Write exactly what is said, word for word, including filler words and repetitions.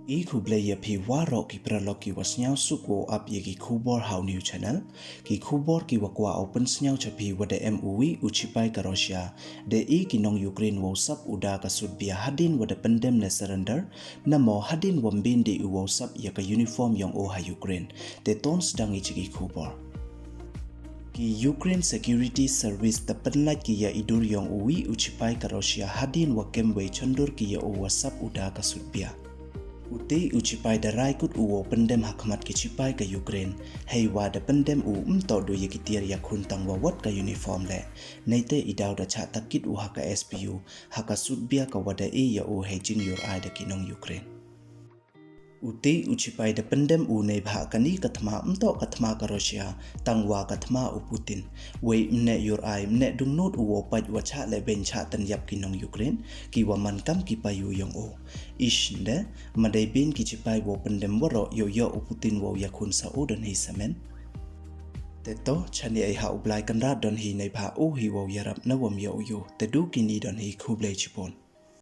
I khublei ïa phi waroh ki paralok ki wa sngewsuk wow ap ïa ki khubor ha u new channel. Ki khubor ki wa kwah u pynsngew cha phi wa da em u wi u chipai ka Russia. Da i ki nong Ukraine wow sap u da ka sut bia hadien wa da pyndem ne surrender. Namo hadien wa mbin di u wow sap ïa ka uniform yong u ha Ukraine. Te ton sdang i chi ki khubor. Ki Ukraine Security Service da pynlait ki ïa i dur yong u wi u chipai ka Russia hadien wa kem wei chondur ki ïa u wa sap u da ka sut bia. U te u chipai da rai kut u wow pyndem ha khmat ki chipai ka Ukraine, hei wa da pyndem u mto du ïa ki tiar ïa khun tang wa wat ka uniform le. Nei te i daw da chah takit u ha ka S P U, ha ka sut bia ka wa da i ïa u hei jing ïur ai da ki nong Ukraine. U te u chipai da pyndem u nei bha kani ka thma mto ka thma ka Russia, tang wa ka thma u Putin. Wei mne ïur ai mne dungnud u wow pait wa chah le ben chah ten ïap ki nong Ukraine, ki wa man kam ki payu yong u. Ish nde, ma dei bin ki chipai wow pyndem waroh ïoh ïoh u Putin wow ïa khun sa u don hi samen. Te to, chani ai ha u Blai Kynrad don hi nei bha u hi wow ïarap na wam ïa u yu, te du kini don hi khublei chipon.